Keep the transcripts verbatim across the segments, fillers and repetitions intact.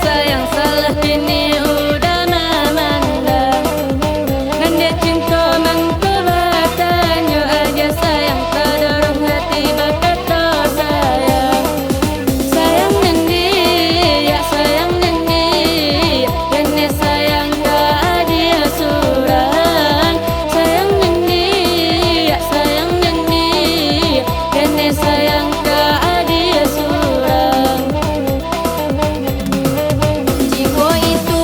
Sayang salah kini udah mamandang. Nan dia cinto mangko batanyo aja, sayang tadorong hati bakato sayang. Sayang nini, ya sayang nini, kene sayang ka adia surang. Sayang nini, ya sayang nini, kene sayang ka adia surang. Jiko itu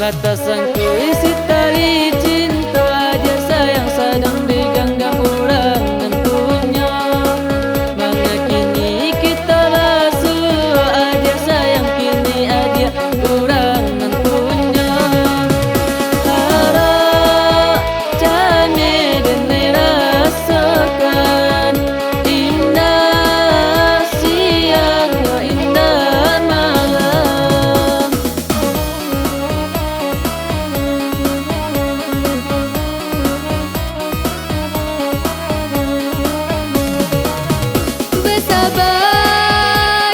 Tasangkuik si tali cinto, adiak sayang sadang diganggam urang nan punyo. Mangakini kito basuo, adiak sayang kini adiak urang nan punyo. Harok cameh den rasokan, indak siang jo indak malam. Basaba,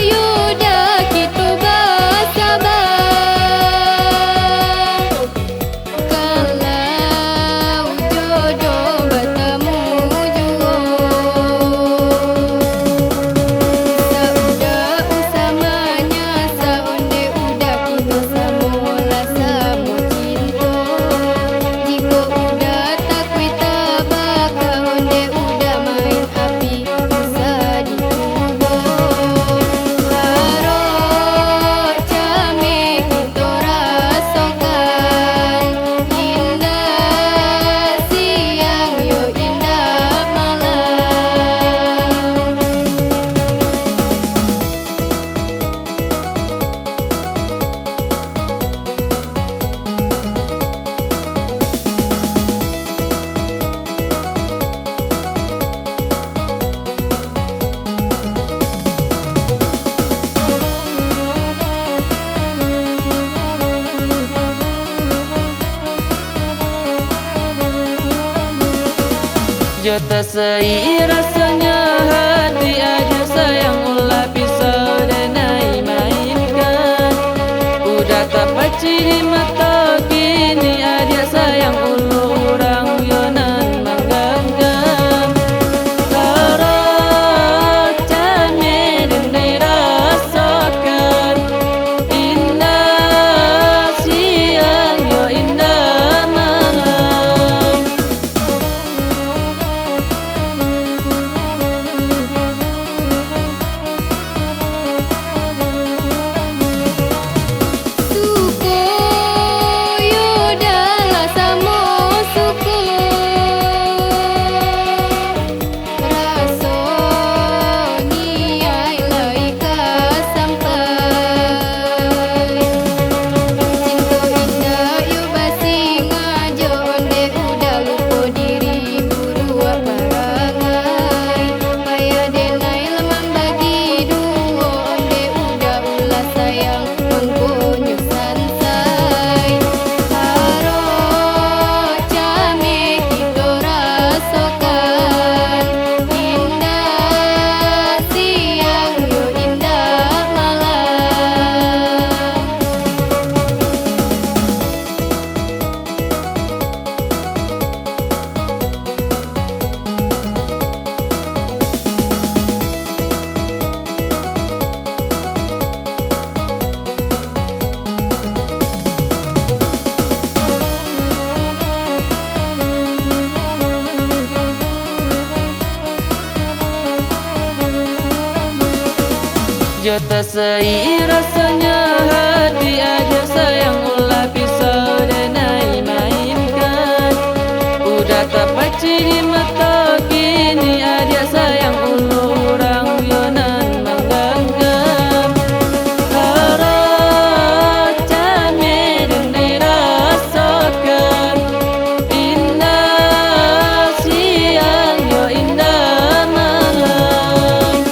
yo dah kito basaba. Kalau jodoh batamu juo, dak usah manyasa, ondeh udah kito samo lah samo cinto. Jikok udah takuik tabaka, ondeh udah main api usah dikubo. Harok cameh kito rasokan, indak siang yo indak malam. Jo tasayik rasonyo hati, adiak sayang ulah pisau denai mainkan. Udah tapacik di mato kini, adiak sayang ulu urang yo nan mangganggam. Harok cameh denai rasokan, indak siang yo indak malam. Suko yo dah lah samo suko. Raso niaik lai ka sampai. Cinto indak yo basingajo, ondeh udah lupo diri buruak parangai. Payah denai lah mambagi duo, ondeh udah ulah sayang mangkonyo sansai. Harok cameh kito rasokan, indak siang yo indak malam. Jo tasayik rasonyo hati, adiak sayang ulah pisau denai mainkan. Udah tapacik di mato kini, adiak sayang ulu urang yo nan mangganggam. Harok cameh denai rasokan, indak siang yo indak malam.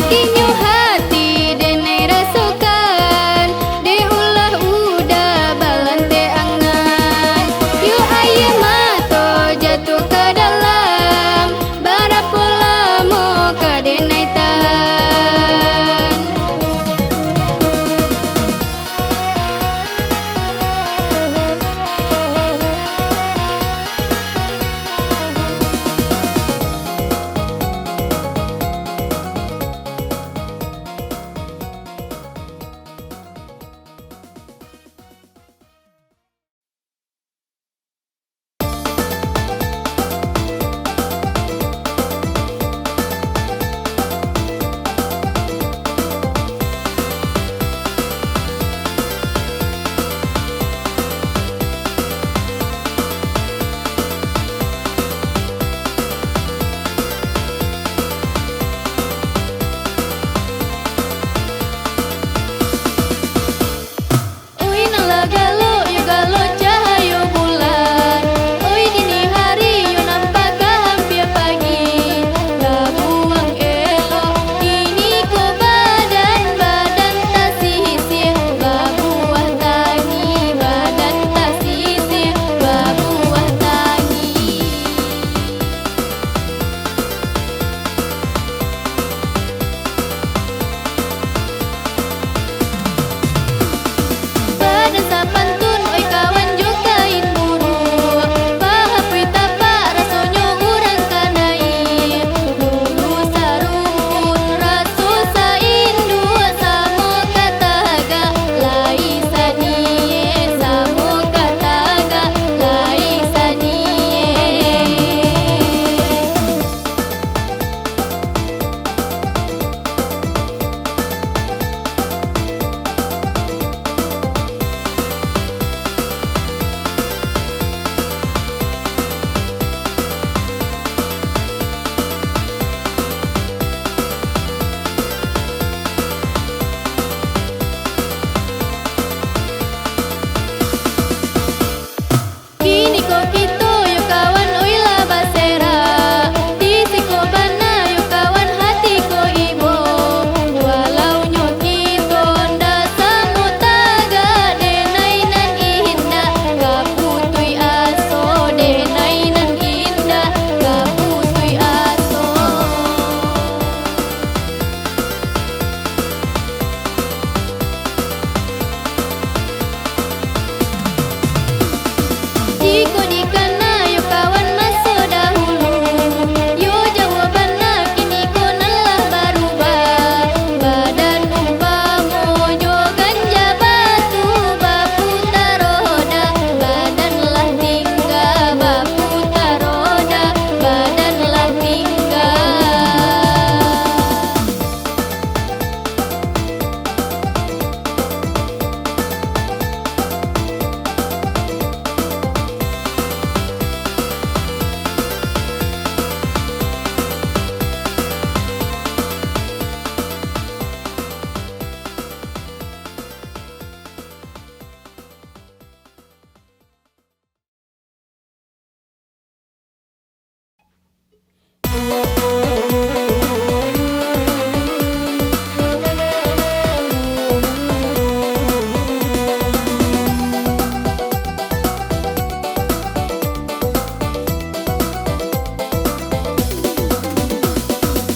Inyo hati denai rasokan, dek ulah uda balanteh angan. Yo aia mato jatuah ka dalam, barapo lamo ka denai tahan? Oi, nan lah galok, yo galok cahayo bulan. Oi, dini hari, yo nampak ka hampia pagi. Labuah elok, kini ko badan, badan tasisih. Labuah tangih, badan tasisih. Labuah tangih. Badan sapantun, oi kawan, jo kain buruak, bahapuih tapak rasonyo urang kanai. Dulu sarumpun raso sainduak, samo ka tagak lai sanieh, samo ka tagak lai sanieh. Kini ko kito yo kawan, oi lah baserak. Di siko bana yo kawan, hati ko ibo. Walau nyo kito ndak samo tagak, denai nan indak ka putuih aso, denai nan indak ka putuih aso. Jikok dikana yo kawan maso dahulu, yo jauah bana kini ko nan lah barubah. Badan umpamo jo ganja batu, baputa roda, badan lah tingga, baputa roda, badan lah tingga.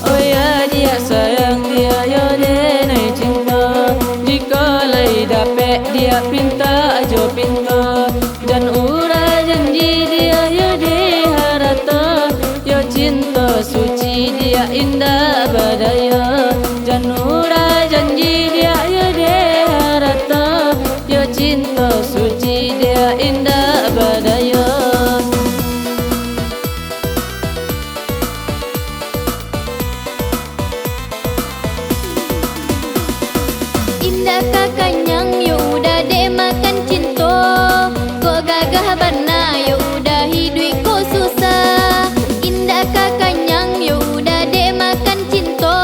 Oya diak sayang diak yo denai cinto, jikok lai dapek diak pinta jo pinto. Jan urang janji diak yo dek harato, yo cinto suci diak indak badayo. Jan urang janji diak yo dek harato, yo cinto suci diak indak badayo. Indak ka kanyang yo uda dek makan cinto, kok gagah bana yo uda hiduik ko susah. Indak ka kanyang yo uda dek makan cinto,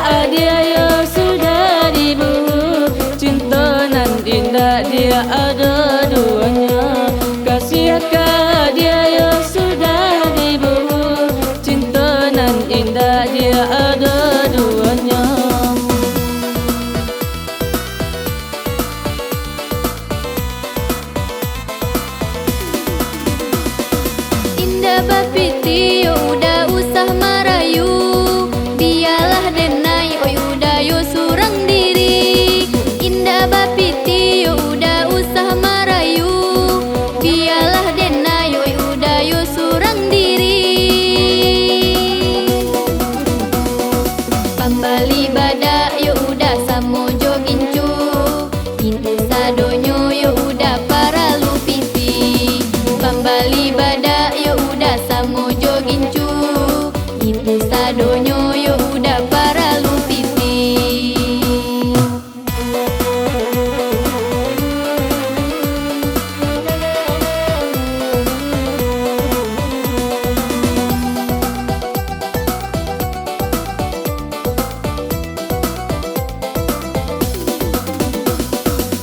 Adiak yo sudah dibunuh, cinto nan indak diak ado duonyo. Kasiah ka adiak yo sudah dibunuh, cinto nan indak diak ado duonyo. Indak bapiti yo udah usah marayu, bialah denai oi udah yo surang diri. Indak bapiti yo udah usah marayu, bialah denai oi udah yo surang diri. Pambali badak yo udah samo jo gincu, itu sadonyo yo udah paralu piti. Pambali badak yo udah samo jo gincu, itu sadonyo yo udah paralu piti.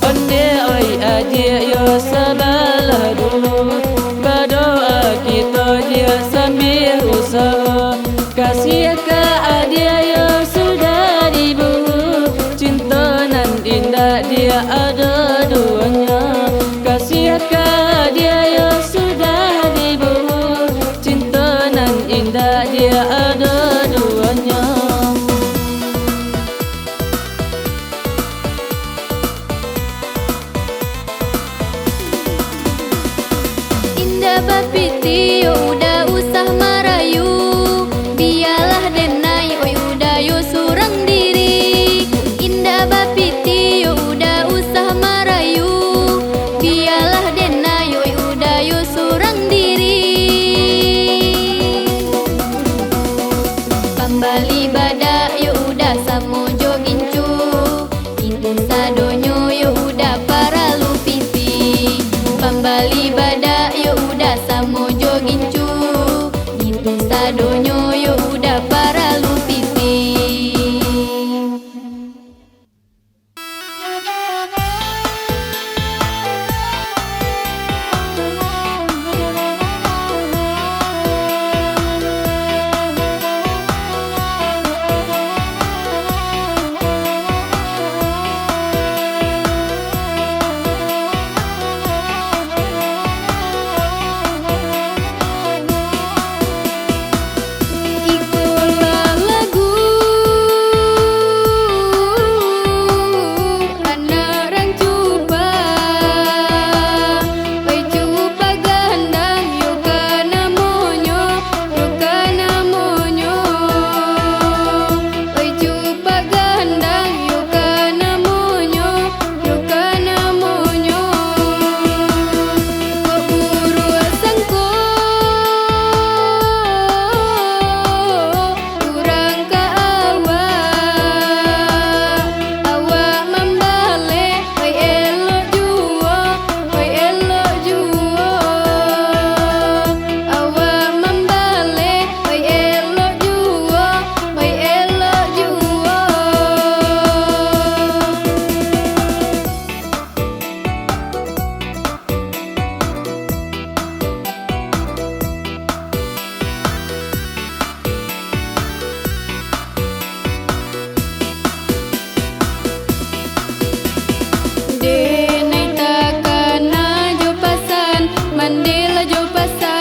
Onde oi adiak yo sabalah dulu, badoa kito jiak sambil usaho. Kasiah ka adiak yo sudah dibunuh, cinto nan indak diak ado duonyo. Kasiah ka adiak yo sudah dibunuh, cinto nan indak diak ado duonyo. Indak bapiti yo udah usah marayu, bialah denai oi udah yo surang diri. Indak bapiti yo udah usah marayu, bialah denai oi udah yo surang diri. Pambali badak yo udah samo jo gincu, itu sadonyo yo udah paralu piti. Pambali badak yo udah samo jo gincu, itu sadonyo yo udah paralu piti. Ikolah lagu anak rang Cupak, oi Cupak Gandang, yo ka namonyo, yo ka namonyo. Oi Cupak Gandang, yo ka namonyo, yo ka namonyo. Kok buruak sangko urang ka awak, awak mambaleh, oi elok juo, oi elok juo. Awak mambaleh, oi elok juo, oi elok juo. Denai takana jo pasan, mandelah jo pasan.